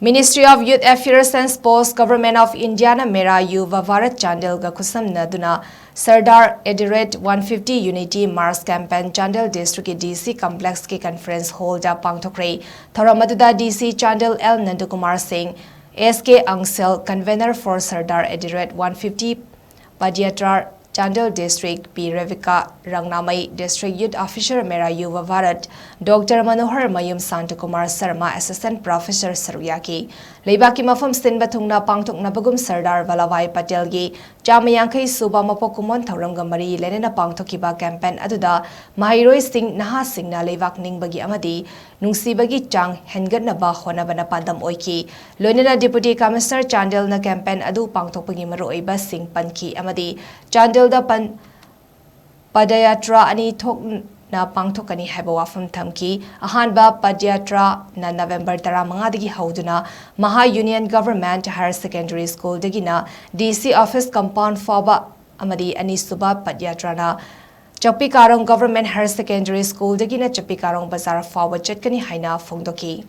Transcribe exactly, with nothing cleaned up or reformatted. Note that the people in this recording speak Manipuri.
Ministry of Youth Affairs and Sports, Government of India ꯅ ꯃꯦꯔꯥ Yuva Bharat ꯆꯥꯟꯗꯦꯜꯒ ꯈꯨꯠꯁꯝꯅꯗꯨꯅ Sardar at the rate one fifty Unity March Campaign Chandel District ꯀꯤ D C Complex ꯀꯤ Conference Hall ꯗ ꯄꯥꯡꯊꯣꯛꯈ꯭ꯔꯦ꯫ ꯊꯧꯔꯝ ꯑꯗꯨꯗ D C Chandel L Nandakumar Singh, S K Angsel, Convener for Sardar at the rate one fifty Padyatra Chandel District, P Revika Rangnamai, District Youth Officer ꯃꯦꯔꯥ Yuva Bharat, Doctor Manohar Mayum, Santakumar Sarma, Assistant Professor ꯁꯔꯨꯛ ꯌꯥꯈꯤ꯫ ꯂꯩꯕꯥꯛꯀꯤ ꯃꯐꯝ ꯁꯤꯟꯕ ꯊꯨꯡꯅ ꯄꯥꯡꯊꯣꯛꯅꯕꯒꯨꯝ ꯁꯔꯗꯥꯔ ꯚꯜꯂꯚꯚꯥꯏ ꯄꯇꯦꯜꯒꯤ ꯆꯥꯝꯃ ꯌꯥꯡꯈꯩ ꯁꯨꯕ ꯃꯄꯣꯛ ꯀꯨꯝꯑꯣꯟ ꯊꯧꯔꯝꯒ ꯃꯔꯤ ꯂꯩꯅꯅ ꯄꯥꯡꯊꯣꯛꯈꯤꯕ campaign ꯑꯗꯨꯗ ꯃꯍꯩꯔꯣꯏꯁꯤꯡ, ꯅꯍꯥꯁꯤꯡꯅ ꯂꯩꯕꯥꯛ ꯅꯤꯡꯕꯒꯤ ꯑꯃꯗꯤ ꯅꯨꯡꯁꯤꯕꯒꯤ ꯆꯥꯡ ꯍꯦꯟꯒꯠꯅꯕ ꯍꯣꯠꯅꯕꯅ ꯄꯥꯟꯗꯝ ꯑꯣꯏꯈꯤ꯫ ꯂꯣꯏꯅꯅ Deputy Commissioner ꯆꯥꯟꯗꯦꯜꯅ campaign ꯑꯗꯨ ꯄꯥꯡꯊꯣꯛꯄꯒꯤ ꯃꯔꯨꯑꯣꯏꯕꯁꯤꯡ ꯄꯟꯈꯤ ꯑꯃꯗꯤ ꯆꯥꯟꯗꯦꯜꯗ ꯄꯟ-, ꯄꯗꯌꯥꯇ꯭ꯔꯥ ꯑꯅꯤ ꯊꯣꯛꯅ ꯄꯥꯡꯊꯣꯛꯀꯅꯤ ꯍꯥꯏꯕ ꯋꯥꯐꯝ ꯊꯝꯈꯤ꯫ ꯑꯍꯥꯟꯕ ꯄꯗꯌꯥꯇ꯭ꯔꯥꯅ November ꯇꯔꯥꯃꯉꯥꯗꯒꯤ ꯍꯧꯗꯨꯅ ꯃꯍꯥ Union Government Higher Secondary School ꯗꯒꯤꯅ D C Office Compound ꯐꯥꯎꯕ ꯑꯃꯗꯤ ꯑꯅꯤꯁꯨꯕ ꯄꯗꯌꯥꯇ꯭ꯔꯥꯅ ꯆꯛꯄꯤꯀꯥꯔꯣꯡ Government Higher Secondary School ꯗꯒꯤꯅ ꯆꯛꯄꯤꯀꯥꯔꯣꯡ ꯕꯖꯥꯔ ꯐꯥꯎꯕ ꯆꯠꯀꯅꯤ ꯍꯥꯏꯅ ꯐꯣꯡꯗꯣꯛꯈꯤ꯫